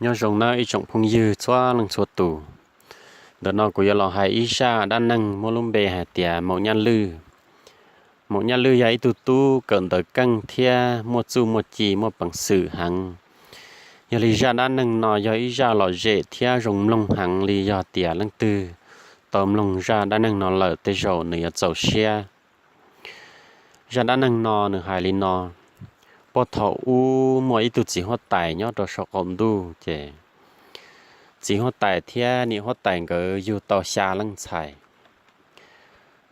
Nyob zoo nawb ib tsoom phooj ywg txhua leej txhua tus. Ntawm no kuv yuav los hais ib zaj dab neeg muaj lub npe hais tias Maum Nyaj Lwj. Maum Nyaj Lwj yog ib tug tub kawm ntawv keej thiab muaj txuj muaj ci muaj peev xwm heev. Yog li zaj dab neeg no yog ib zaj lom zem thiab zoo mloog heev li, yog tias leej twg tau mloog zaj dab neeg no lawm tej zaum nws yuav txaus siab. Zaj dab neeg no nws hais li no: Puag thaum ub muaj ib tug txiv huab tais nyob rau saum qaum ntuj ces txiv huab tais thiab niam huab tais nkawd yug tau xya leej ntxhais.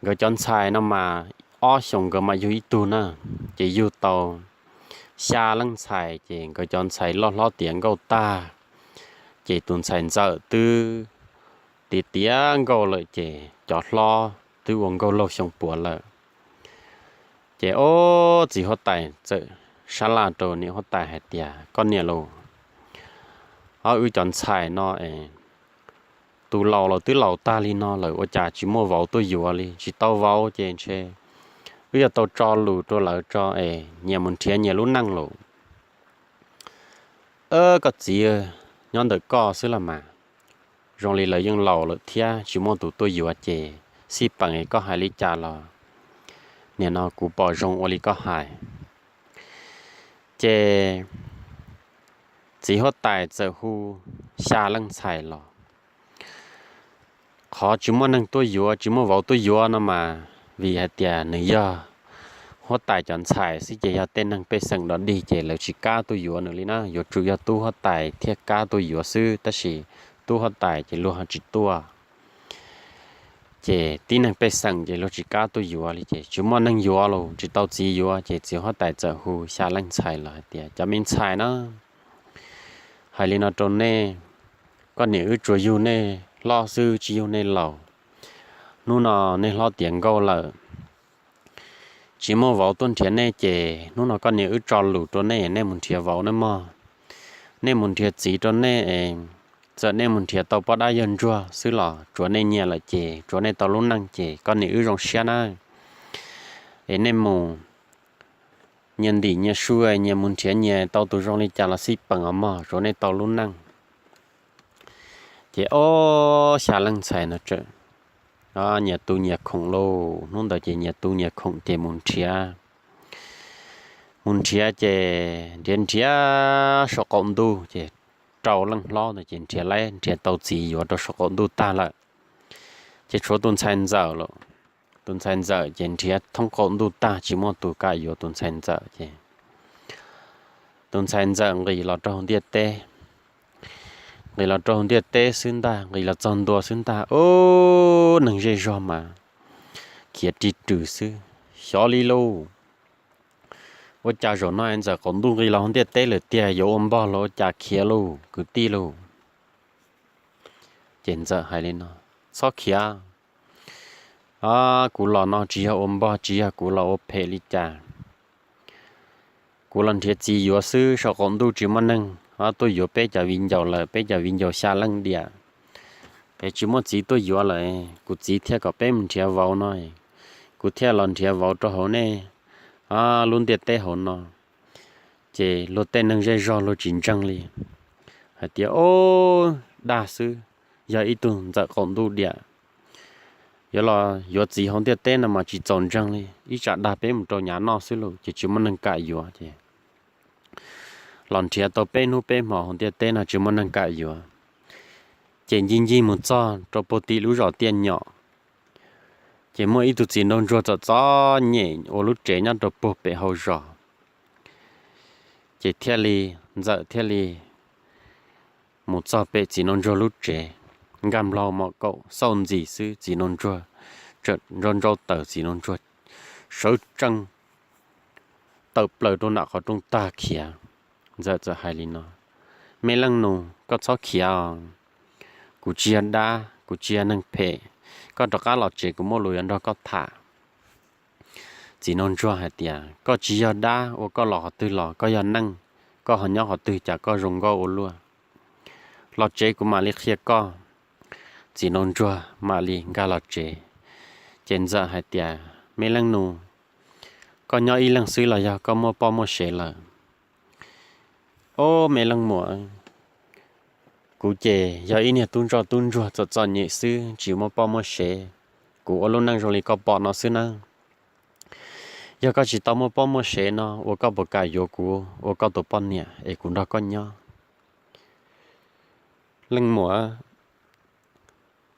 Nkawd cov ntxhais no mas ob xyoos nkawd mam yug ib tug na, ces yug tau xya leej ntxhais ces nkawd cov ntxhais loj hlob tiav nkauj tag, ces tus ntxhais ntxawm twb tiav tiav nkauj lawm ces cov hlob twb ua nkauj laug xyoo puav lawm. Ces ob txiv huab tais txawm sab laj rau niam huab tais hais tias, Koj niam lauj, ob wb cov ntxhais no es tus laus los twb laus tag li no lawm ua cas tsis muaj vauv tuaj yuav li, tsis tau vauv ces ntshe wb yuav tau tso lus rau lawv tso es nyias mus nrhiav nyias lub neej lauj. Koj txiv, nyob ntawm koj xwb los mas, zoo li lawv yeej laus lawm thiab tsis muaj tus tuaj yuav ces xij peem koj hais li cas los nim no kuv pom zoo ua li koj hais. Ces txiv huab tais txawm hu xya leej ntxhais los. Qhov tsis muaj neeg tuaj yuav tsis muaj vauv tuaj yuav no mas vim hais tias nws yog huab tais cov ntxhais xwb ces yog tej neeg pej xeem dog dig ces lawv tsis kam tuaj yuav nws li na, yuav tsum yog tub huab tais thiaj kam tuaj yuav xwb, tab sis tub huab tais ces luag tsis tuaj. Ces tib neeg pej xeem ces luag tsis kam tuaj yuav li ces tsis muaj neeg yuav los tsis tau txiv yuav ces txiv huab tais txawm hu xya leej ntxhais los hais tias, Cov me ntxhais na, hais li no rau nej, koj niam wb tsuas yug nej hlob xwb tsis yug nej laus. Hnub no nej hlob tiav nkauj lawm, tsis muaj vauv tuaj nrhiav nej ces hnub no koj niam wb tso lus rau nej, nej mus nrhiav vauv nawb mog. Nej mus nrhiav txiv rau nej es txawm nej mus nrhiav tau poj dab yawg ntsuag xwb los tsuav nej nyias lawm ces tsuav nej tau lub neej ces koj niam wb zoo siab nawb. Es nej mus nyias ntim nyias su, nyias mus nrhiav nyias tau tus zoo li cas los xij peem os mog, tsuav nej tau lub neej. Ces ob xya leej ntxhais no txawm nyias tu nyias khoom lauj, hnub ntawd ces nyias tu nyias khoom ces mus nrhiav. Mus nrhiav ces nrhiav nrhiav saum qaum ntuj ces rau leej hlob ntawd ces nrhiav laib nrhiav tau txiv yuav rau saum qaum ntuj tag lawm. Ces tshuav tus ntxhais ntxawm lawm. Tus ntxhais ntxawm ces nrhiav thoob qaum ntuj tag tsis muaj tus kam yuav tus ntxhais ntxawm ces tus ntxhais ntxawm nqis los rau hauv ntiaj teb. Nqis los rau hauv ntiaj teb xwb ntag, nqis los txog ntua xwb ntag, ub, neeg zej zog mas khiav ri rws xwb. Xyov li lauj, ua cas zaum no ntxawm qaum ntuj nqis los hauv ntiaj teb lawm tiag, yuav ua npog los ua cas khiav lauj kwv tij lauj. Ces ntxawm hais li no, Txhob khiav, kuv los no tsis yog ua npog ttawan, kuv los ua phem li cas. Kuv los nrhiav txiv yuav xwb, saum qaum ntuj tsis muaj neeg tuaj yuav peb cov viv ncaus lawm, peb cov viv ncaus xya leej diam es tsis muaj txiv tuaj yuav lawm, kuv txiv thiaj kom peb mus nrhiav vauv no, kuv thiaj los nrhiav vauv rau hauv nej lub ntiaj teb hauv no. Ces luag tej neeg zej zog luag tsis ntseeg li, hais tias, Ob, dag xwb, yog ib tug ntxawm qaum ntuj diam, yuav los yuav txiv hauv ntiaj teb no mas tsis txaus ntseeg li, ib tsam dag peb mus rau nyav noj xwb lauj. Ces tsis muaj neeg kam yuav ces los nrhiav tau peb hnub peb hmo hauv ntiaj teb no tsis muaj neeg kam yuav. Ces ncig ncig mus txog rau puag tim lub zos Tiaj Nyom, ces muaj ib tug txiv nraug ntsuag txom txom nyem ua lub tsev nyob rau puag pem hauv zos. Ces thiaj li, ntxawm thiaj li mus txog pem txiv nraug ntsuag lub tsev, nkag nplho mom kaum xauj ntxis xwb, txiv nraug ntsuag tseem ntsau ntsau taws, txiv nraug ntsuag sawv tsees tawm plaws rau nram qhov rooj tag khiav. Ntxawm txawm hais li no, Me leej nus, koj txhob khiav os, kuv tsis yog dab, kuv tsis yog neeg phem, koj rov qab los tsev kuv muaj lus yuav nrog koj tham. Txiv nraug ntsuag hais tias, Koj tsis yog dab ua koj los qhov twg los, koj yog neeg, koj ho nyob qhov twg cas koj zoo nkauj ua luaj. Los tsev kuv mam li qhia koj. Txiv nraug ntsuag mam li nkag los tsev. Ces ntxawm hais tias, Me leej nus, koj nyob ib leeg xwb los yog koj muaj poj muaj sev lawm? Ob, me leej muam, Kuv ces yog ib niag tub ntsoj tub ntsuag txom txom nyem xwb, tsis muaj poj muaj sev. Kuv ua lub neej zoo li koj pom no xwb nawb. Yog koj tsis tau muaj poj muaj sev no, ua koj puas kam yuav kuv ua koj tus poj niam es kuv nrog koj nyob? Leej muam,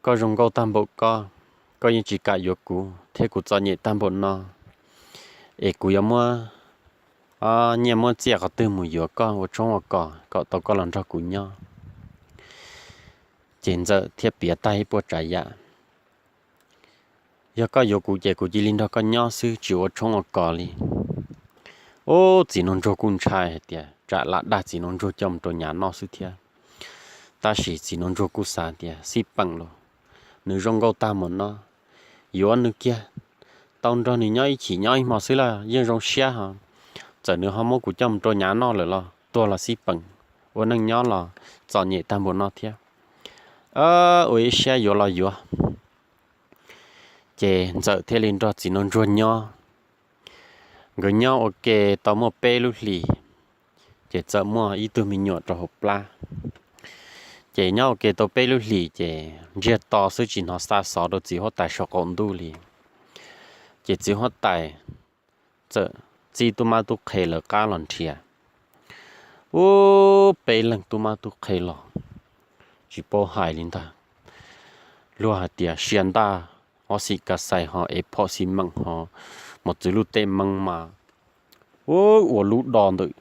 koj zoo nkauj tag npaum koj, koj yeej tsis kam yuav kuv thiab, kuv txom nyem tag npaum no es kuv yuav muab nyiaj muab txiaj qhov twg mus yuav koj ua tshoob ua kos kom tau koj los nrog kuv nyob? Ces Ntxawm thiaj piav tag ib puas tsav yam. Yog koj yuav kuv ces kuv cia li nrog koj nyob xwb, tsis ua tshoob ua kos li. Ub, txiv nraug ntsuag kuj ntshai hais tias tsam lam dag txiv nraug ntsuag coj mus rau nyav noj xwb thiab. Tab sis txiv nraug ntsuag kuj xav tias xij peem los, nws zoo nkauj tag mus no, yuav nws kiag, tau nrog nws nyob ib chim nyob ib hmo xwb los yeej zoo siab ho. Txawm nws ho muab kuv coj mus rau nyav noj lawm los tuag los xij peem, ua neej nyob los txom nyem tag npaum no thiab. Ua ib siab yuav los yuav. Ces Ntxawm thiaj li nrog txiv nraug ntsuag nyob. Nkawd nyob ua ke tau muaj peb lub hlis, ces txawm muaj ib tug me nyuam rau hauv plab. Ces nyob ua ke tau peb lub hlis ces ntsiag to xwb, tsis hnov xa xov rau txiv huab tais saum qaum ntuj li. Ces txiv huab tais txawm txib tub mab tub qhe lawv qab los nrhiav. Ub, peb leeg tub mab tub qhe los tsis paub hais li ntag. Luag hais tias sia ntaj, ob xim kas xais ho, ev phom xi meem ho, mos txwv luj tej meej mas, ub, ua lub do ntawm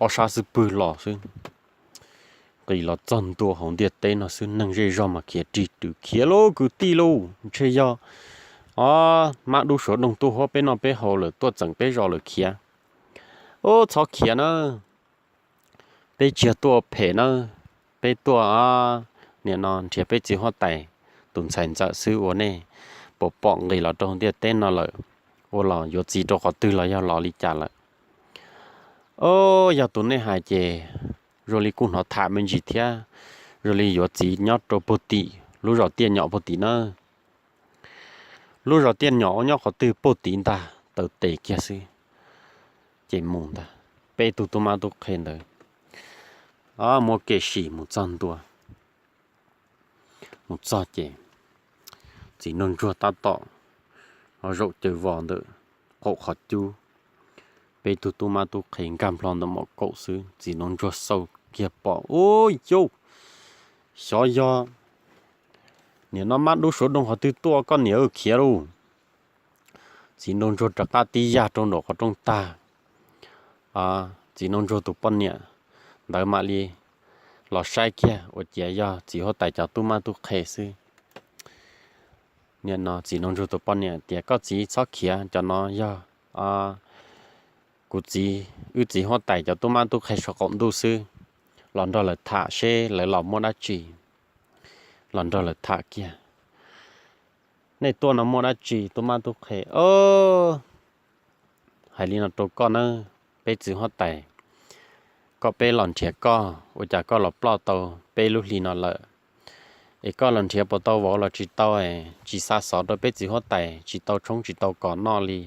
ob sab xub pwg los xwb. Nqis los txog ntua hauv ntiaj teb no xwb, neeg zej zog mas khiav rig rwm khiav lauj kwv tij lauj, ntshe yog, o, mab dub suav doog tuaj huab peb noj peb haus lawm, tuaj txeem peb zos lawm khiav. Ub, txhob khiav nawb, peb tsis yog tuaj phem nawb, peb tuaj, o, nim no nrhiav peb txiv huab tais tus ntxhais Ntxawm xwb, ua nej puas pom nqis los rau hauv ntiaj teb no lawm, ua los yuav txiv rau qhov twg los yog los li cas lawm? O, yog tus nej hais ces zoo li kuj hnov tham me ntsis thiab, zoo li yuav txiv nyob rau puag tim lub zos Tiaj Nyom puag tim nawb. Lub zos Tiaj Nyom ua nyob qhov twg puag tim ntag, taw tes kiag xwb ces mus ntag. Peb tug tub mab tub qhe ntawd, o, muab kev sim mus txog ntua. Mus txog ces txiv nraug ntsuag tab tom zaum caw vos ntawm qaum qhov cub. Peb tug tub mab tub qhe nkag nplo ntawm mom kaum xwb, txiv nraug ntsuag xauj kiag pom, ub, yauj, xyov yog nim no mab dub suav doog qhov twg tuaj, koj niam, khiav lauj. Txiv nraug ntsuag rov qab tib yag rau nraum qhov rooj tag. Txiv nraug ntsuag tus poj niam ntawd mam li los saib kiag ua ciav yog txiv huab tais cov tub mab tub qhe xwb. Nim no txiv nraug ntsuag tus poj niam tias, koj txiv txhob khiav, cov no yog kuv txiv, wb txiv huab tais cov tub mab tub qhe saum qaum ntuj xwb. Los nrog lawv tham seb lawv los muaj dab tsi. Los nrog lawv tham kiag, nej tuaj no muaj dab tsi tub mab tub qhe? Hais li no rau koj nawb, peb txiv huab tais kom peb los nrhiav koj, ua cas koj los ploj tau peb lub hli no lawm? Es koj los nrhiav puas tau vauv los tsis tau, tsis xa xov rau peb txiv huab tais, tsis tau tshoob tsis tau kos noj li.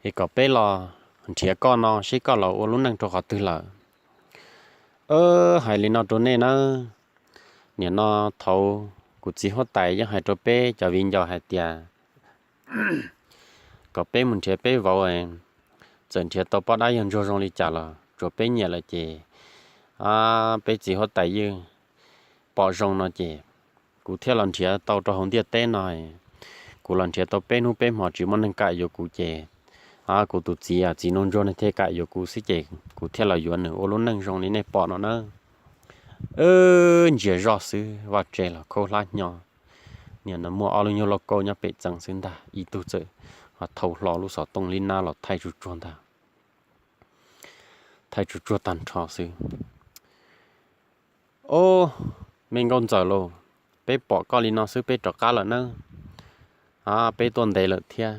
Es kom peb los nrhiav koj no seb koj los ua lub neej rau qhov twg lawm. Hais li no rau nej nawb, nim no thaud kuv txiv huab tais yeej hais rau peb cov viv ncaus hais tias kom peb mus nrhiav peb vauv, txawm nrhiav tau poj dab yawg ntsuag zoo li cas los tsuav peb nyiam lawm ces peb txiv huab tais yeej pom zoo no ces kuv thiaj los nrhiav tau rau hauv ntiaj teb no. Kuv los nrhiav tau peb hnub peb hmo tsis muaj neeg kam yuav kuv ces kuv tus txiv, txiv nraug ntsuag no thiaj kam yuav kuv xwb ces kuv thiaj los yuav nws ua lub neej zoo li nej pom no nawb. Ntsia zoj xwb vaj tse los khaub hlab hnyo. Nim no muaj ob lub nyuag lauj kaub nyob pem txee xwb ntag, ib tug txawm thau hlo lub xov tooj lib nab los thaij tsuag tsuag ntag. Thaij tsuag tsuag tag nrho xwb. Ob, me nkauj ntxawm lauj, peb pom koj li no xwb peb rov qab lawm nawb. Peb tuaj ntev lawm thiab.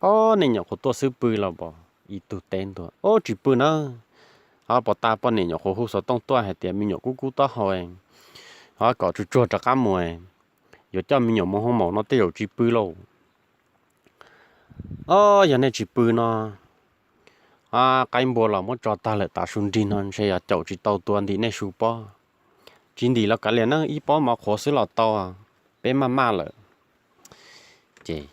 Ob, nej nyuam qhuav tuaj xwb pw los pom? Ib tug teb ntua, ob, tsis pw nawb. Ob, pom tas poj niam nyuam qhuav hu xov tooj tuaj hais tias me nyuam kub kub taub hau, ob, kom tsuag tsuag rov qab mus, yuav coj me nyuam mus hoo maum no tej zaum tsis pw lauj. Ob, yog nej tsis pw no, qaib npua los muab tso tag lawm, tav su nrig no ntshe yog caum tsis tau tua ntim nej su pob. Tsis ntim los kav liam na, ib pob mov qhuav xwb los tau, peb maj maj lawm. Ces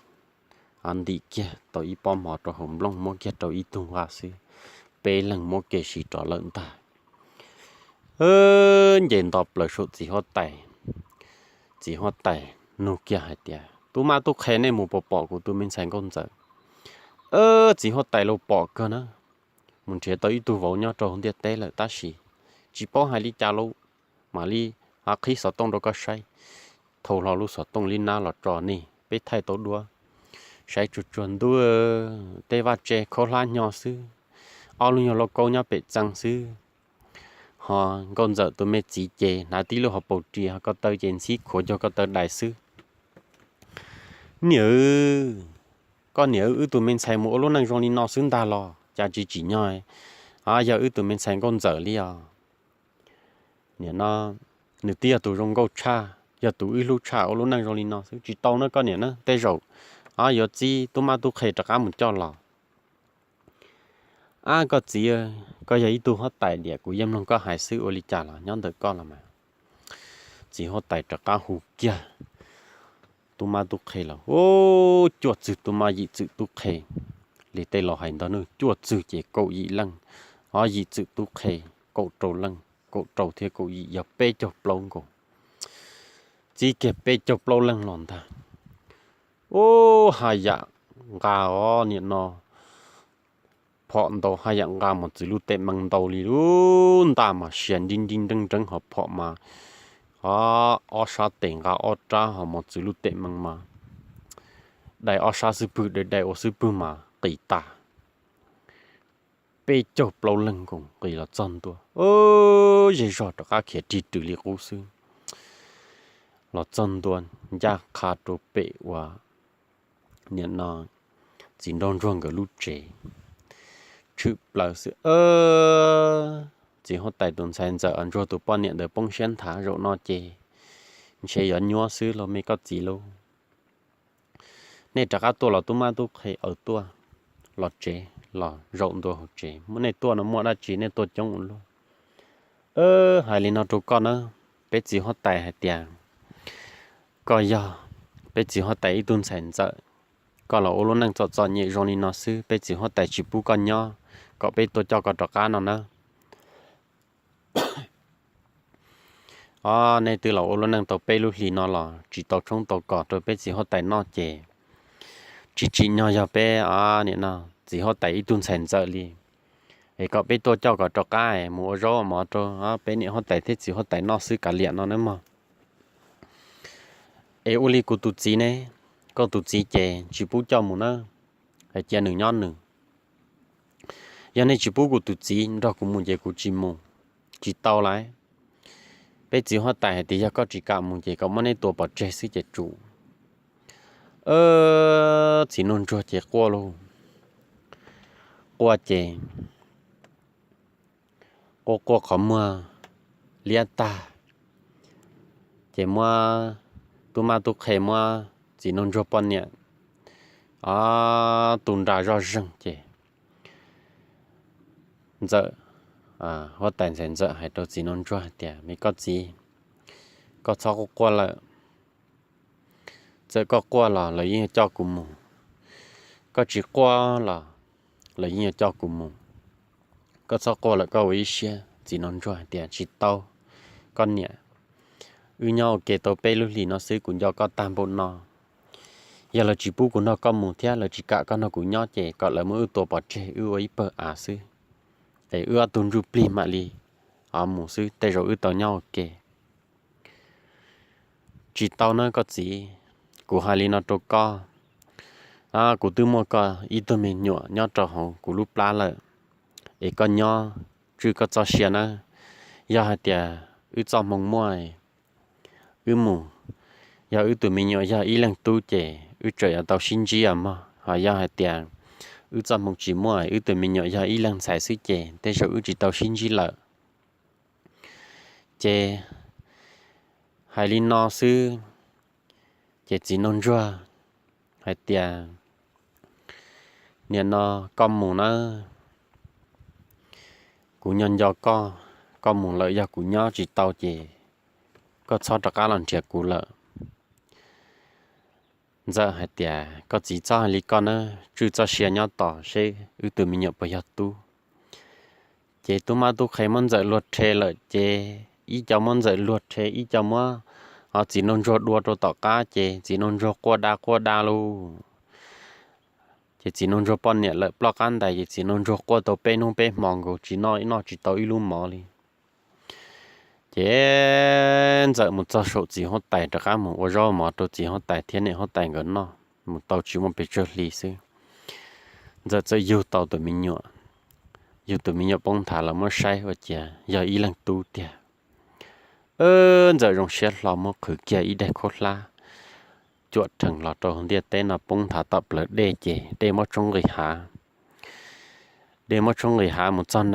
ntim kiag tau ib pob mov rau hauv nplooj, muab kiag rau ib tug nqa xwb, peb leeg muab kev siv rov lawm ntag. Nce nto plaws saum txiv huab tais, txiv huab tais nug kiag hais tias, Tub mab tub qhe, nej mus puas pom kuv tus me ntxhais nkauj ntxawm? Txiv huab tais, Los pom kawg na, mus nrhiav tau ib tug vauv nyob rau hauv ntiaj teb lawm tab sis tsis paub hais li cas lauj, mam li qhib xov tooj rau koj saib. Thau hlo lub xov tooj li nab los tso, Nej, peb thaij tau duab, saib tsuag tsuag ntuj, tej vaj tse khaub hlab hnyo xwb, ob lub nyuag lauj kaub nyob pem txee xwb, ho nkauj ntxawm tus me txiv ces hnav tib lub hauv paus ris, ho ko taw ces ntxhib khuav cuag ko taw dais xwb. Niam, koj niam, wb tus me ntxhais mus ua lub neej zoo li no xwb ntag los cas tsis tsim nyog yog wb tus me ntxhais nkauj ntxawm li os? Nim no nws twb yog tus zoo nkauj tshaj, yog tus wb hlub tshaj, ua lub neej zoo li no xwb tsis tau na koj niam na, tej zaum yuav txib tub mab tub qhe rov qab mus coj los. Ab, koj txiv, koj yog ib tug huab tais diam, kuv yeej mloog koj hais xwb, ua li cas los nyob ntawm koj los mas. Txiv huab tais rov qab hu kiag tub mab tub qhe los, Ub, cuaj txwg tub mab, yim txwg tub qhe. Li tej laus hais ntag, cuaj txwg ces kaum yim leej, ob yim txwg tub qhe, kaum rau leej, kaum rau thiab kaum yim yog peb caug plaub nkaus. Txib kiag peb caug plaub leej los ntag. Ub, haj yam nqa os, nim no phom ntau, haj yam nqa mos txwv lub teeb meem ntau li lub ntaj mas sia nrib nrib nreeb nreeb, ho phom mas ob sab tes nqa ob rab, ho mos txwv lub teeb meem mas dai ob sab xub pwg, dai dai ua xub pwg mas qis tas. Peb caug plaub leeg nkaus nqis los txog ntua, zej zog rov qab khiav rig rws li qub xwb. Los txog ntua ncaj qha rau pem uas nim no txiv nraug ntsuag nkawd lub tsev, tshwm plaws xwb. Txiv huab tais tus ntxhais ntxawm ntsuag tus poj niam ntawd poob siab nthav, zaum no ces ntshe yuav nyuab xwb los me koj txiv lauj. Nej rov qab tuaj los tub mab tub qhe? Aws, tuaj los tsev los zaum ntua hauv tsev. Muab nej tuaj no muaj dab tsi nej tuaj coob ua luaj? Hais li no rau koj na, peb txiv huab tais hais tias koj yog peb txiv huab tais ib tug ntxhais ntxawm, koj los ua lub neej txom txom nyem zoo li no xwb, peb txiv huab tais tsis pub koj nyob, kom peb tuaj coj koj rov qab no na. Os, nej twb los ua lub neej tau peb lub hlis no los tsis tau tshoob tau kos rau peb txiv huab tais noj ces tsis tsim nyog yog peb, nim no, txiv huab tais ib tug ntxhais ntxawm li. Es kom peb tuaj coj kom rov qab mus ua zaub ua mov rau peb niam huab tais thiab txiv huab tais noj xwb kav liam no nawb mog. Es ua li kuv tus txiv ne, koj tus txiv ces tsis pub coj mus na, hais cia nws nyob nws. Yog nej tsis pub kuv tus txiv nrog kuv mus ces kuv tsis mus, tsis tau lauj. Peb txiv huab tais hais tias yog koj tsis kam mus ces kom muab neb tua pov tseg xwb ces tsum. Txiv nraug ntsuag ces quaj lauj, quaj ces quaj quaj qhov muag liab tag, ces muab tub mab tub qhe muab txiv nraug ntsuag poj niam tu nra zoj zeeg ces ntxawm, huab tais ntxhais ntxawm hais rau txiv nraug ntsuag hais tias, me koj txiv, koj txhob quaj quaj lawm. Txawm koj quaj los lawv yeej yuav coj kuv mus, koj tsis quaj los lawv yeej yuav coj kuv mus. Koj txhob quaj lawm, koj ua ib siab. Txiv nraug ntsuag hais tias, tsis tau, koj niam, wb nyob ua ke tau peb lub hlis no xwb kuv nco koj tag npaum no. Yog lawv tsis pub kuv nrog koj mus thiab lawv tsis kam koj nrog kuv nyob ces kom lawv muab wb tua pov tseg wb ua ib pawg av xwb, es wb ob tug ntsuj plig mam li mus xwb, tej zaum wb tau nyob ua ke. Tsis tau na koj txiv, kuv hais li no rau koj, kuv twb muaj koj ib tug me nyuam nyob rau hauv kuv lub plab lawm, es koj nyob tswj koj txoj sia nawb. Yog hais tias wb txoj hmoo muaj, wb mus, yog wb tus me nyuam yog ib leeg tub ces wb tseem yuav tau sib ntsib os mog. Ho yog hais tias wb txoj hmoo tsis muaj, wb tus me nyuam yog ib leeg ntxhais xwb ces tej zaum wb tsis tau sib ntsib lawm. Ces hais li no xwb, ces txiv nraug ntsuag hais tias, nim no koj mus nawb, kuv nco nco koj, koj mus lawm yog kuv nyob tsis tau ces koj txhob rov qab los nrhiav kuv lawm. Ntxawm hais tias, Koj txiv txhob hais li koj nawb, tswj txoj sia nyob tos seb wb tus me nyuam puas yog tub. Ces tub mab tub qhe muab Ntxawm luag rhe lawm ces ib co muab Ntxawm luag rhe, ib co muab txiv nraug ntsuag dua rau tom qab ces txiv nraug ntsuag quaj da quaj da lauj. Ces txiv nraug ntsuag poj niam lawm ploj qab ntais ces txiv nraug ntsuag quaj tau peb hnub peb hmo nkaus tsis noj, noj tsis tau ib lub mov li. Ces Ntxawm mus txog saum txiv huab tais, rov qab mus ua zaub mov rau txiv huab tais thiab niam huab tais nkawd noj, mus tau tsis muaj pes tsawg hli xwb, Ntxawm txawm yug tau tus me nyuam. Yug tus me nyuam poob nthav los muab saib ua ciav yog ib leeg tub tiag. Ntxawm zoo siab hlo muab qhwv kiag ib daim khaub hlab cuam rhees los rau ntiaj teb no poob nthav tom plawv dej ces dej muab tshoob nqis hav. Dej muab tshoob nqis hav mus txog,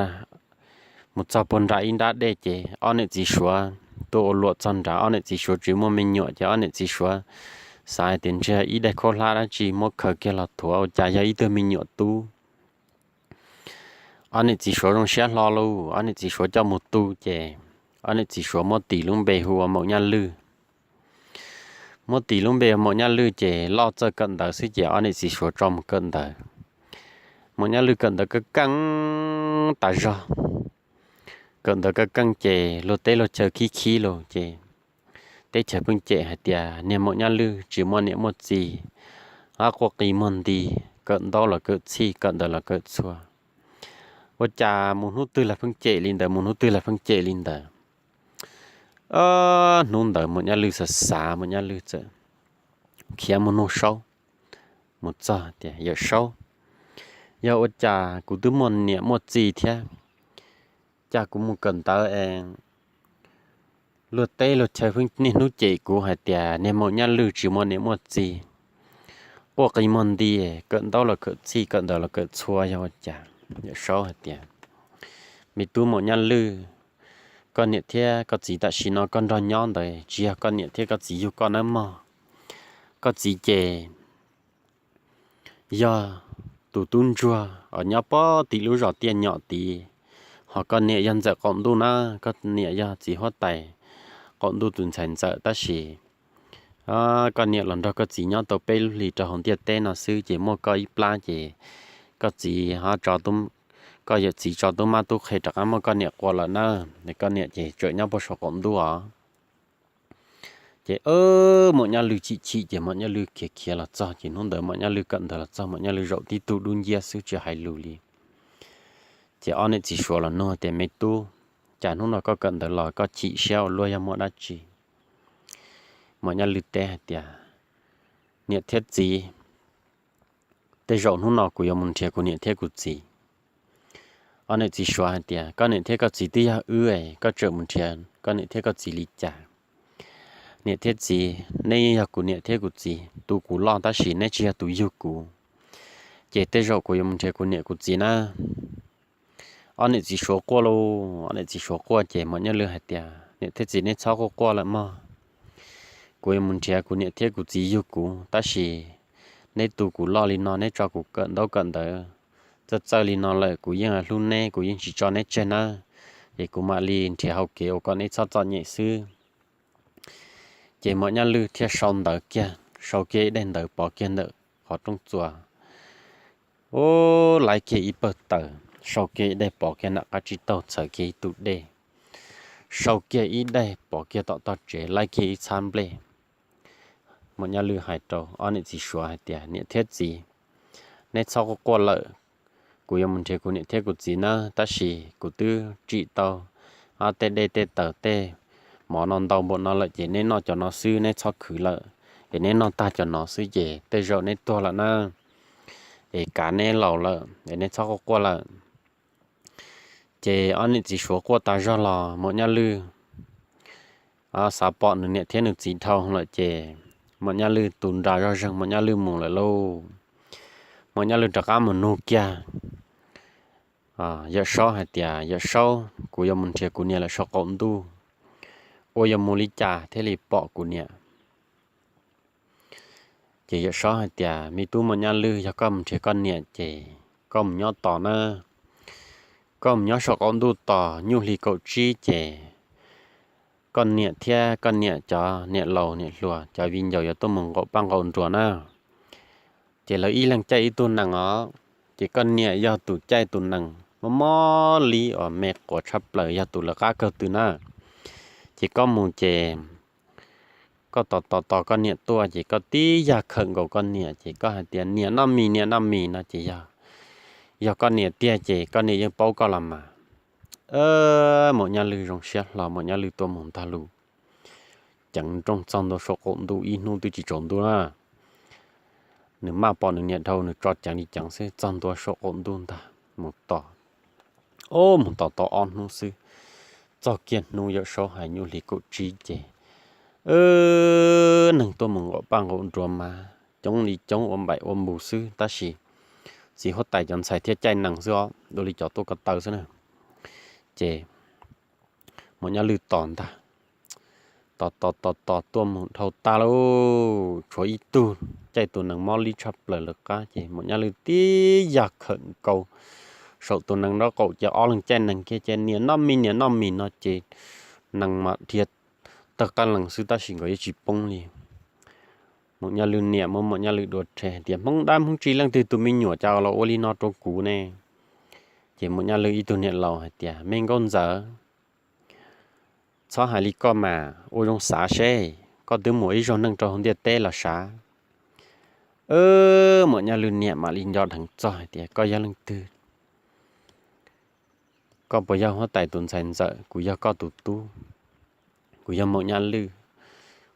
mus txog puag nram ib nrab dej ces ob niam txiv suav tuaj ua luam txog nrad, ob niam txiv suav tsis muaj me nyuam ces ob niam txiv suav xav hais tias ntshe ib daim khaub hlab dab tsi muab khaws kiag los thuav ua cas yog ib tug me nyuam tub. Ob niam txiv suav zoo siab hlo lauj, ob niam txiv suav coj mus tu ces ob niam txiv suav muab tis lub npe hu ua Maum Nyaj Lwj. Muab tis lub npe ua Maum Nyaj Lwj ces loj txawj kawm ntawv xwb ces ob niam txiv suav tso mus kawm ntawv. Maum Nyaj Lwj kawm ntawv kaj keej tas zog. Kawm ntawv kaj keej ces luag teb luag chaw khib khib los ces teb chaws pheej cem hais tias niag Maum Nyaj Lwj tsis muaj niam muaj txiv, ab quaj qi muag nti, kawm ntaub los kawm txhij, kawm ntawv los kawm txhua. Ua cas mus hnub twg los pheej cem li ntawd, mus hnub twg los pheej cem li ntawd. Hnub ntawd Maum Nyaj Lwj xav xav, Maum Nyaj Lwj txawm khiav mus nug Saub, mus txog tias, Yawm Saub, yog ua cas kuv twb muaj niam muaj txiv thiab, cas kuv mus kawm ntawv es luag teb luag chaw pheej niaj hnub cem kuv hais tias niag Maum Nyaj Lwj tsis muaj niam muaj txiv, quaj qi muag nti, kawm ntaub los kawm txhij, kawm ntawv los kawm txhua, yog ua cas? Yawm Saub hais tias, Me tub Maum Nyaj Lwj, koj niam thiab koj txiv tam sim no koj nrog nyob ntawd tsis yog koj niam thiab koj txiv yug koj nawb mog. Koj txiv ces yog tus tub ntsuag uas nyob pog tim lub zos Tiaj Nyom tid, ho koj niam yog Ntxawm qaum ntuj na, koj niam yog txiv huab tais qaum ntuj tus ntxhais ntxawm tab sis koj niam los nrog koj txiv nyob tau peb lub hlis rau hauv ntiaj teb no xwb ces muaj koj ib plab ces koj txiv, koj yawm txiv tso tub mab tub qhe rov qab muab koj niam qua lawm na, koj niam ces tseem nyob puag saum qaum ntuj os. Ces Maum Nyaj Lwj chim chim ces Maum Nyaj Lwj khiav khiav los txog ces hnub ntawd Maum Nyaj Lwj kawm ntawv los txog Maum Nyaj Lwj zaum tib tug dub nciab xwb tsis hais lus li. Ces ob niam txiv suav los nug tias, Me tub, cas hnub no koj kawm ntawv los koj chim siab ua luaj, yog muaj dab tsi? Maum Nyaj Lwj teb hais tias, Niam thiab txiv, tej zaum hnub no kuv yuav mus nrhiav kuv niam thiab kuv txiv. Ob niam txiv suav hais tias, Koj niam thiab koj txiv twb yog wb, koj tseem mus nrhiav koj niam thiab koj txiv li cas? Niam thiab txiv, neb yog kuv niam thiab kuv txiv, tu kuv loj tab sis neb tsis yog tus yug kuv, ces tej zaum kuv yuav mus nrhiav kuv niam kuv txiv na. Ob niam txiv suav quaj lauj, ob niam txiv suav quaj ces Maum Nyaj Lwj hais tias, Niam thiab txiv, neb txhob quaj quaj lawm mog. Kuv yuav mus nrhiav kuv niam thiab kuv txiv yug kuv, tab sis neb tu kuv loj li no, neb tso kuv kawm ntaub kawm ntawv txawj txawj li no lawm, kuv yeej hlub neb, kuv yeej tsis tso neb tseg nawb. Es kuv mam li nrhiav hau kev uas kom neb txhob txom nyem xwb. Ces Maum Nyaj Lwj thiaj sau ntawv kiag, sau kiag ib daim ntawv pov kiag ntawm qhov rooj txuas, u, laib kiag ib pawg taws, sau kiag ib daim pov kiag nram qab tsib taug, txhawv kiag ib tug dej, sau kiag ib daim pov kiag tom tog tsev, laib kiag ib txhab nplej. Maum Nyaj Lwj hais rau ob niam txiv suav hais tias, Niam thiab txiv, neb txhob quaj quaj lawm. Kuv yuav mus nrhiav kuv niam thiab kuv txiv nawb, tab sis kuv twb tsim tau tej dej tej taws tej mov no ntau npaum no lawm ces neb noj cov no xwb, neb txhob khwv lawm. Es neb noj tag cov no xwb ces tej zaum neb tuag lawm na, es kav neb laus lawm es neb txhob quaj quaj lawm. Ces ob niam txiv suav quaj tas zog los Maum Nyaj Lwj xav pom nws niam thiab nws txiv dhau lawm ces Maum Nyaj Lwj tus nra zog zeeg Maum Nyaj Lwj mus lawm lauj. Maum Nyaj Lwj rov qab mus nug kiag Yawm Saub hais tias, Yawm Saub, kuv yuav mus nrhiav kuv niam lawm saum qaum ntuj, ua yuav mus li cas thiaj li pom kuv niam? Ces Yawm Saub hais tias, Me tub Maum Nyaj Lwj, yog koj mus nrhiav koj niam ces koj mus nyob tos na, koj mus nyob saum qaum ntuj tos, nyuj hli kaum tsib ces koj niam thiab koj niam cov niam laus niam hluas cov viv ncaus yuav tuaj mus nqaum paj nqaum nruas na. Ces lawv ib leeg caij ib tug nees os. Ces koj niam yog tus caij tus nees mob mob li uas me quav tshaj plaws yog tus lawv qab kawg twg na. Ces koj mus ces koj tos tos tos koj niam tuaj ces koj tib yag khawm nkaus koj niam ces koj hais tias, niam noj mis, niam noj mis no ces yog, yog koj niam tiag ces koj niam yeej paub koj los mas. Maum Nyaj Lwj zoo siab hlo, Maum Nyaj Lwj tuaj mus ntag lus. Ceev nrooj txog ntua saum qaum ntuj ib hnub twb tsis tsaus ntuj na. Nws maj pom nws niam dhau nws tso ceev li ceev xwb, txog ntua saum qaum ntuj ntag mus tos. Ub, mus tos tau ob hnub xwb, txog kiag hnub Yawm Saub hais nyuj hli kaum tsib ces neeg tuaj mus nqaum paj nqaum nruas mas coob li coob ua npaim ua npus xwb, tab sis txiv huab tais cov ntxhais thiaj caij nees xwb os, dua li cov tuaj ko taw xwb na. Ces Maum Nyaj Lwj tos ntag, tos tos tos tos tuaj mus dhau tag lauj, tshuav ib tug caij tus nees mob li tshaj plaws lawv qab ces Maum Nyaj Lwj tib yag khawm nkaus saum tus nees nraub qaum ces ob leeg caij nees kiag ces niam noj mis, niam noj mis no ces nees mas dhia tawg qab lees xwb tab sis nkawd yeej tsis poob li. Maum Nyaj Lwj niam muab Maum Nyaj Lwj dua rhe hais tias, Hmoob dab Hmoob tsi leej twg tus me nyuam cas los ua li no rau kuv ne? Ces Maum Nyaj Lwj ib tug niam laus hais tias, Me nkauj ntxawm, txhob hais li koj mas, ua zoo xav seb, koj twb mus ib zaug neej rau hauv ntiaj teb los sav. Maum Nyaj Lwj niam mam li nco dheev txog hais tias, Koj yog leej twg? Koj puas yog huab tais tus ntxhais ntxawm? Kuv yog koj tus tub, kuv yog Maum Nyaj Lwj.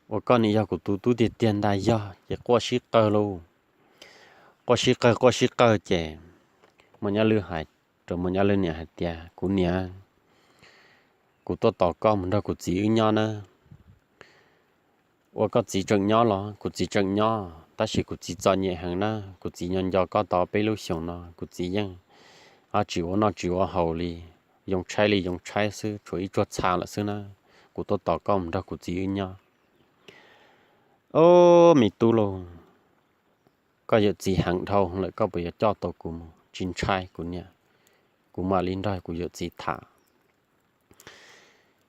Ua koj nim yog kuv tus tub tiag tiag ntag, yog ces quaj sib qawg lauj. Quaj sib qawg quaj sib qawg ces Maum Nyaj Lwj hais rau Maum Nyaj Lwj niam hais tias, Kuv niam, kuv tuaj tos koj mus nrog kuv txiv wb nyob na. Ua koj txiv tseem nyob los? Kuv txiv tseem nyob tab sis kuv txiv txom nyem heev na, kuv txiv nco nco koj tau peb lub xyoos no, kuv txiv yeej tsis ua noj tsis ua haus li, yoo tshaib li yoo tshaib xwb, tshuav ib tsuag txha lawm xwb na. Kuv tuaj tos koj mus nrog kuv txiv wb nyob. Ob, me tub lauj, koj yawm txiv heev dhau lawm, koj puas yuav coj tau kuv mus? Tsis ntshai kuv niam, kuv mam li nrog kuv yawm txiv tham.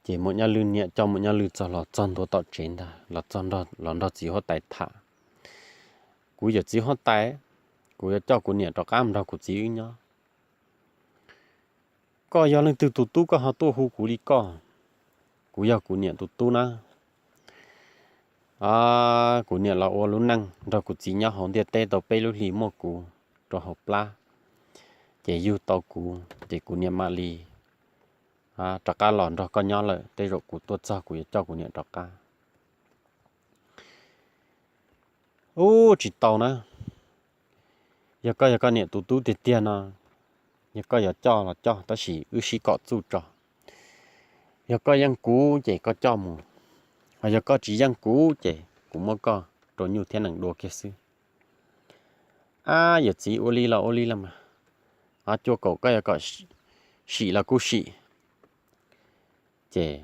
Ces Maum Nyaj Lwj niam coj Maum Nyaj Lwj txog los txog ntua tom tsev ntag, los nrog txiv huab tais tham. Kuv yawm txiv huab tais, kuv yuav coj kuv niam rov qab mus nrog kuv txiv wb nyob. Koj yog leej twg tus tub koj ho tuaj hu kuv li koj? Kuv yog kuv niam tus tub na. Kuv niam los ua lub neej nrog kuv txiv nyob hauv ntiaj teb tau peb lub hlis muaj kuv rau hauv plab, ces yug tau kuv ces kuv niam mam li rov qab los nrog koj nyob lawm, tej zaum kuv tuaj txog kuv yuav coj kuv niam rov qab. Ub, tsis tau na. Yog koj yog koj niam tus tub tiag tiag no, yog koj yuav coj los coj, tab sis wb sib kom txuj tso. Yog koj yeej kuv ces koj coj mus, ho yog koj tsis yeej kuv ces kuv muab koj rau nyuj thiab nees dua kiag xwb. Ab, yawm txiv, ua li los ua li los mas, cua kaum koj yuav kom sim los kuj sim. Ces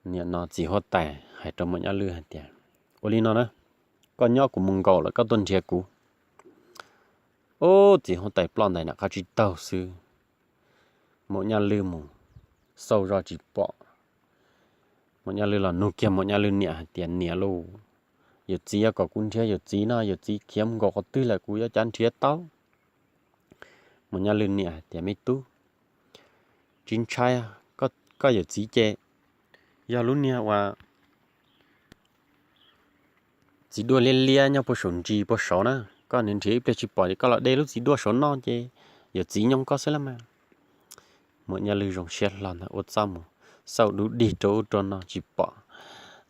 nim no txiv huab tais hais rau Maum Nyaj Lwj hais tias, Ua li no na, koj nyob kuv mus nkaum lawm koj tuaj nrhiav kuv. Ub, txiv huab tais ploj ntais nram qab tsib taug xwb, Maum Nyaj Lwj mus xauj zoj tsis pom. Maum Nyaj Lwj los nug kiag Maum Nyaj Lwj niam hais tias, Niam lauj, yawm txiv yuav kom kuv nrhiav yawm txiv no, yawm txiv khiav mus nkaum qhov twg lawm kuv yuav cav nrhiav tau? Maum Nyaj Lwj niam hais tias, Me tub, tsis ntshai, koj yawm txiv ces yog lub niag uas txiv duaj liab liab nyob puag saum ntsis puag saud na. Koj nrhiav ib pliag tsis pom ces koj los de lub txiv duaj saud noj ces yawm txiv nyoo koj xwb las mas. Maum Nyaj Lwj zoo siab hlo ntag, ua txuj mus xauj dub dig rau ub rau no tsis pom.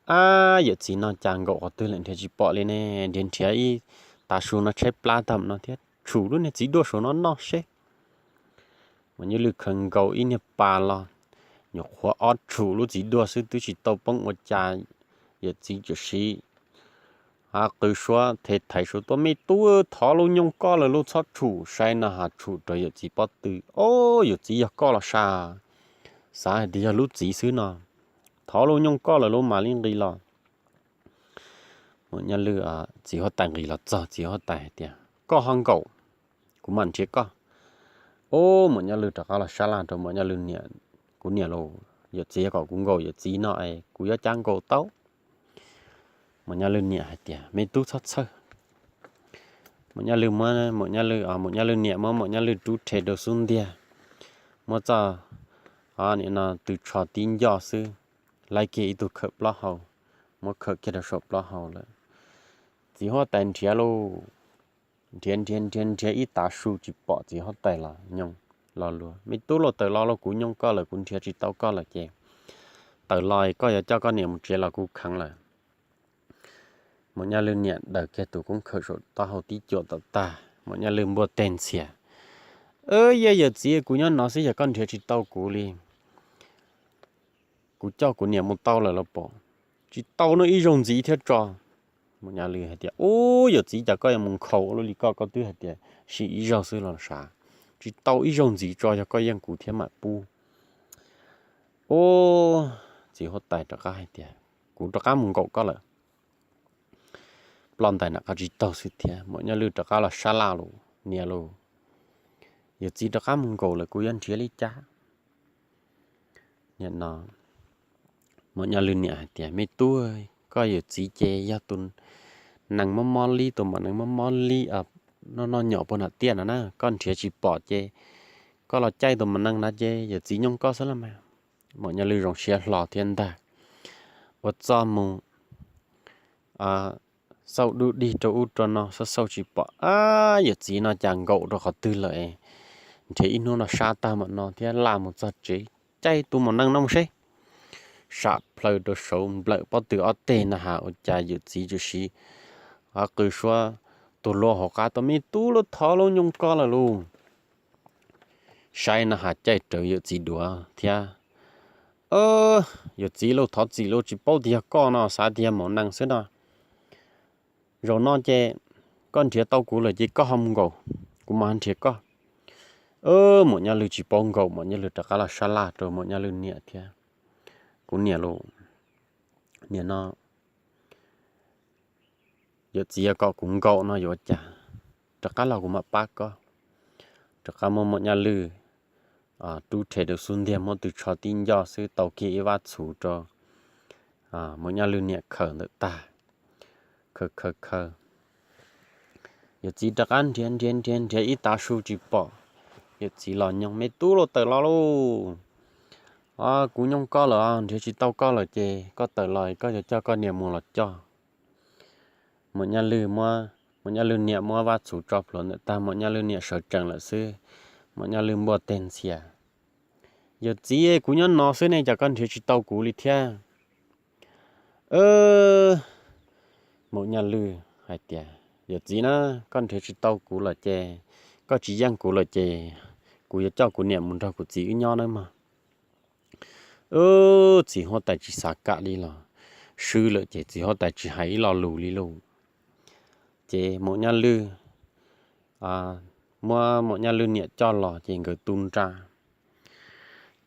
Ab, yawm txiv no cas nkaum qhov twg lawm nrhiav tsis pom li ne, nrhiav nrhiav ib tav su no tshaib plab tag no thiab, tshum lub niag txiv duaj saud no noj seb. Maum Nyaj Lwj khaws nkaus ib niag pas los, nyuam qhuav ob tshum lub txiv duaj xwb twb tsis tau poob ua cas, yawm txiv tsuas siv qw suab the thaiv suab tuaj, Me tub, thov lauj, nyoo koj lawm lauj, txhob tshum. Saib no ha, tshum rau yawm txiv pob tw. Ob, yawm txiv, yog koj los sas, xav hais tias yog lub txiv xwb no. Thov lauj, nyoo koj lawm lauj, mam li nqis los. Maum Nyaj Lwj, txiv huab tais nqis los txog, txiv huab tais hais tias, Koj ho nkaum, kuv mam nrhiav koj. Ob, Maum Nyaj Lwj rov qab los sab laj rau Maum Nyaj Lwj niam, Kuv niam los, yawm txiv kom kuv nkaum yawm txiv no es kuv yuav cas nkaum tau? Maum Nyaj Lwj niam hais tias, Me tub txhob txhawj. Maum Nyaj Lwj muab, Maum Nyaj Lwj, Maum Nyaj Lwj niam muab Maum Nyaj Lwj rub rhe rau xub ntiag, muab txoj, o, nim no tw tsho tib nco xwb, laib kiag ib tug khawm plaub hau, muab khawm kiag rau saum plaub hau lawm. Txiv huab tais nrhiav lauj, nrhiav nrhiav nrhiav nrhiav ib tav su tsis pom txiv huab tais los nyoos los luag, Me tub los tawm los los, kuv nyoog koj lawm, kuv nrhiav tsis tau koj lawm ces tawm los koj yuav coj koj niam mus tsev los kuv kheev lawm. Maum Nyaj Lwj niam daws kiag tus koob khawm saum taub hau tib cuam tom tag, Maum Nyaj Lwj npuaj teg ntxhias, Yog yawm txiv, kuv nyob no xwb, yog koj nrhiav tsis tau kuv li, kuv coj kuv niam mus tau lawm los pom. Tsis tau no, ib zaug ntxiv thiab tso. Maum Nyaj Lwj hais tias, Ub, yawm txiv, cas koj yuav mus nkhaus ua luaj li koj, koj twb hais tias sim ib zaug xwb los sav. Tsis tau, ib zaug ntxiv tso, yog koj yeej kuv thiab mam pub. Ub, txiv huab tais rov qab hais tias, Kuv rov qab mus nkaum koj lawm. Ploj ntais nram qab tsib taug xwb thiab, Maum Nyaj Lwj rov qab los sab laj lus, Niam los, yawm txiv rov qab mus nkaum lawm, kuv yuav nrhiav li cas? Nim no Maum Nyaj Lwj niam hais tias, Me tub, koj yawm txiv ces yog tus nees mob mob lib, tus maum nees mob mob lib, noj noj nyom puag nram tiaj no na, koj nrhiav tsis pom ces koj los caij tus maum nees no ces yawm txiv nyoog koj xwb los mas. Maum Nyaj Lwj zoo siab hlo thiab ntag, ua txuj mus xauj dub dig rau ub rau no, xauj xauj tsis pom, Ab, yawm txiv no cas nkaum rau qhov twg lawm? Nrhiav ib hnub no sab tag mam no thiab, laj mus txog tsev, caij tus maum nees no mus seb. Sam plhaw rau saud nplawm pob tw ob teg na has, ua cas yawm txiv tsuas siv qw suab tuag luag hauv qab tau, Me tub, lub thov lub nyoog koj lawm lauj. Saib na has, caij rawv yawm txiv duav thiab, Yawm txiv lauj, thov txim lauj, tsis paub tias yog koj no, xav tias yog maum nees xwb no. Zaum no ces koj nrhiav tau kuv lawm ces koj ho mus nkaum, kuv mam nrhiav koj. Maum Nyaj Lwj tsis paub nkaum, Maum Nyaj Lwj rov qab los sab laj rau Maum Nyaj Lwj niam thiab, Kuv niam lauj, nim no yawm txiv yuav kom kuv nkaum no yuav ua cas? Rov qab los kuv mam pab koj. Rov qab muab Maum Nyaj Lwj rub rhe rau xub ntiag, muab tw tsho tib nco xwb tau kiag ib vab txhuv rau Maum Nyaj Lwj niam khaws ntawm tag, khaws khaws khaws. Yawm txiv rov qab nrhiav nrhiav nrhiav nrhiav ib tav su tsis pom, yawm txiv los nyoog, Me tub, los tawm los lauj. Kuv nyoog koj lawm, nrhiav tsis tau koj lawm ces koj tawm los koj yuav coj koj niam mus los coj. Maum Nyaj Lwj muab, Maum Nyaj Lwj niam muab vab txhuv tso plhuav ntawm tag, Maum Nyaj Lwj niam sawv tsees lawm xwb. Maum Nyaj Lwj npuaj teg ntxhias, Yawm txiv, kuv nyob no xwb ne, cas koj nrhiav tsis tau kuv li thiab? Maum Nyaj Lwj hais tias, Yawm txiv na, koj nrhiav tsis tau kuv lawm ces, koj tsis yeej kuv lawm ces kuv yuav coj kuv niam mus nrog kuv txiv wb nyob nawb mog. Txiv huab tais tsis xav kam li los, swb lawm ces txiv huab tais tsis hais ib lo lus li lauj. Ces Maum Nyaj Lwj muab Maum Nyaj Lwj niam coj los ces nkawd tu nra,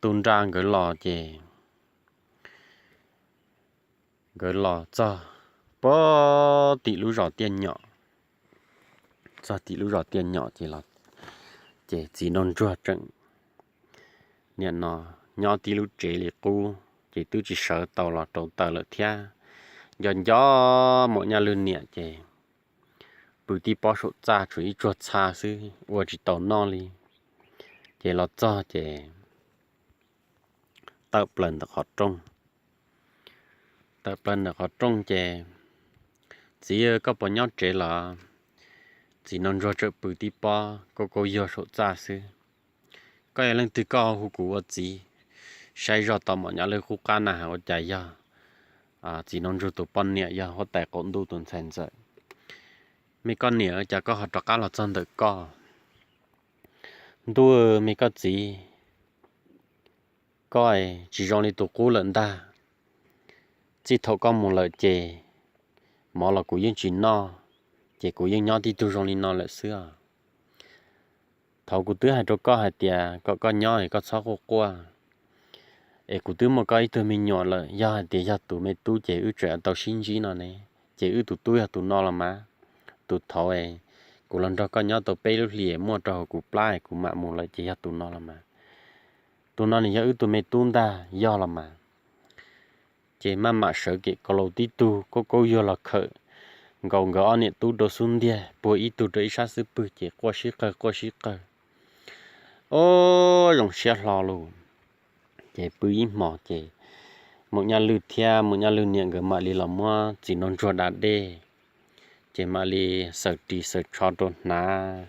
tu nra nkawd los ces nkawd los txog puag tim lub zos Tiaj Nyom, txog tim lub zos Tiaj Nyom ces los, ces txiv nraug ntsuag tseem nim no nyob tib lub tsev li qub ces twb tsis sawv tau los rau taws lawm thiab. Nco nco Maum Nyaj Lwj niam ces pw tib pob saum txaj tshuav ib tsuag txha xwb ua tsis tau noj li. Ces los txog ces tawm plaws ntawm qhov rooj, tawm plaws ntawm qhov rooj ces, Txiv, koj puas nyob tsev los? Txiv nraug ntsuag tseem pw tib pob kauj kauj yuag saum txaj xwb. Koj yog leej twg koj hu kuv ua txiv? Saib zoj tau Maum Nyaj Lwj qub qab na has ua cas yog txiv nraug ntsuag tus poj niam, yog huab tais qaum ntuj tus ntxhais ntxawm. Me koj niam, cas koj ho rov qab los txog ntawm koj? Ntuj, me koj txiv, koj tsis zoo li tus qub lawm ntag. Txij thaum koj mus lawm ces mov los kuv yeej tsis noj, ces kuv yeej nyob tib tug zoo li no lawm xwb os. Thaum kuv twb hais rau koj hais tias kom koj nyob es koj txhob quaj quaj, es kuv twb muaj koj ib tug me nyuam lawm, yog hais tias yog tus me tub ces wb tseem tau sib ntsib no ne, ces wb tus tub yog tus no los mas. Tus thaud kuv los nrog koj nyob tau peb lub hlis muaj rau hauv kuv plab es kuv mam mus lawm ces yog tus no los mas. tus no nws yog wb tus me tub ntag, yog los mas. Ces maj mam sawv kem ko laus tib tug kaub kaub yuag los khawm nkaus nkawd ob niam tub rau xub ntiag, puag ib tug rau ib sab xub pwg ces quaj sib qawg quaj sib qawg. Ob, zoo siab hlo lus. Ces pw ib hmos ces Maum Nyaj Lwj thiab Maum Nyaj Lwj niam nkawd mam li los muab txiv nraug ntsuag da dej. Ces mam li xaws ris xaws tsho rau hnav.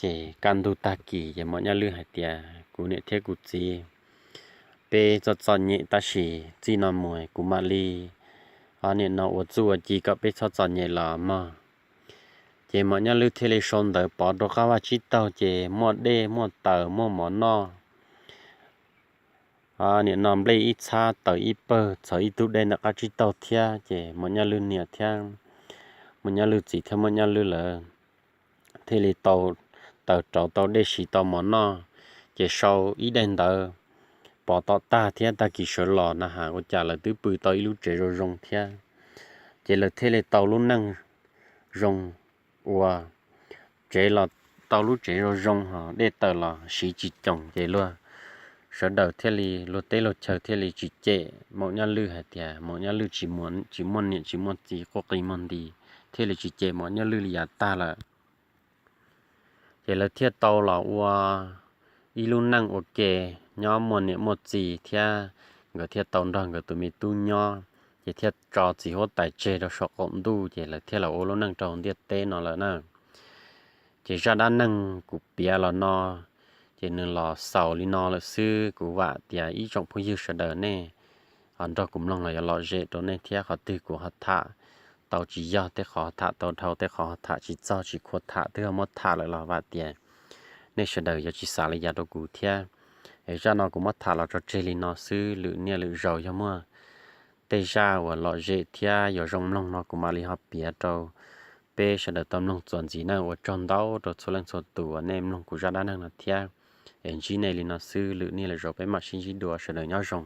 Ces kaj ntug tag kis ces Maum Nyaj Lwj hais tias, kuv niam thiab kuv txiv, peb txom txom nyem tab sis txij no mus kuv mam li, o, nim no ua txuj ua ci kom peb txhob txom nyem los mog. Ces Maum Nyaj Lwj thiaj li sau ntawv pov rau qab vaj tsib taug ces muaj dej muaj taws muaj mov noj. Nim no nplej ib txhab taws ib pawg txhawv ib tug dej ntawm qab tsib taug thiab ces Maum Nyaj Lwj niam thiab Maum Nyaj Lwj txiv thiab Maum Nyaj Lwj lawv thiaj li tau taws rauv tau dej siv tau mov noj. Ces sau ib daim ntawv pov tom tag thiab tag kis sawv los na has ua cas lawv twb pw tau ib lub tsev zoo zoo thiab. Ces lawv thiaj li tau lub neej zoo ua tsev los tau lub tsev zoo zoo ho dej taws los siv tsis coos ces luag sawv daws thiaj li luag teb luag chaw thiaj li tsis cem Maum Nyaj Lwj hais tias Maum Nyaj Lwj tsis muaj niam tsis muaj txiv quaj qi muag nti, thiaj li tsis cem Maum Nyaj Lwj li yav tag lawm. Ces lawv thiaj tau los ua ib lub neej ua ke nyob muaj niam muaj txiv thiab nkawd thiaj tau nrog nkawd tus me tub nyob, ces thiaj tso txiv huab tais tseg rau saum qaum ntuj ces lawv thiaj los ua lub neej rau ntiaj teb no lawm na. Ces zaj dab neeg kuv piav los no ces nws los xaus li no lawm xwb. Kuv vam tias ib tsoom phooj ywg sawv daws nej nrog kuv mloog los yuav lom zem rau nej thiab. Qhov twg kuv ho tham tau tsis yog, tej qhov tham tau dhau, tej qhov ho tham tsis txog tsis khuav tham twb ho muab tham lawm los vam tias nej sawv daws yuav tsis xav li cas rau kuv thiab. Es zaj no kuv muab tham los tso tseg li no xwb, lwm niaj lwm zaus yog muaj tej zaj uas lom zem thiab yuav zoo mloog no kuv mam li ho piav rau peb sawv daws tau mloog txuas ntxiv na. Ua tsaug ntau rau txhua leej txhua tus uas nej mloog kuv zaj dab neeg no thiab. Es ntsib nej li no xwb, lwm niaj lwm zaus peb mam sib ntsib dua, sawv daws nyob zoo.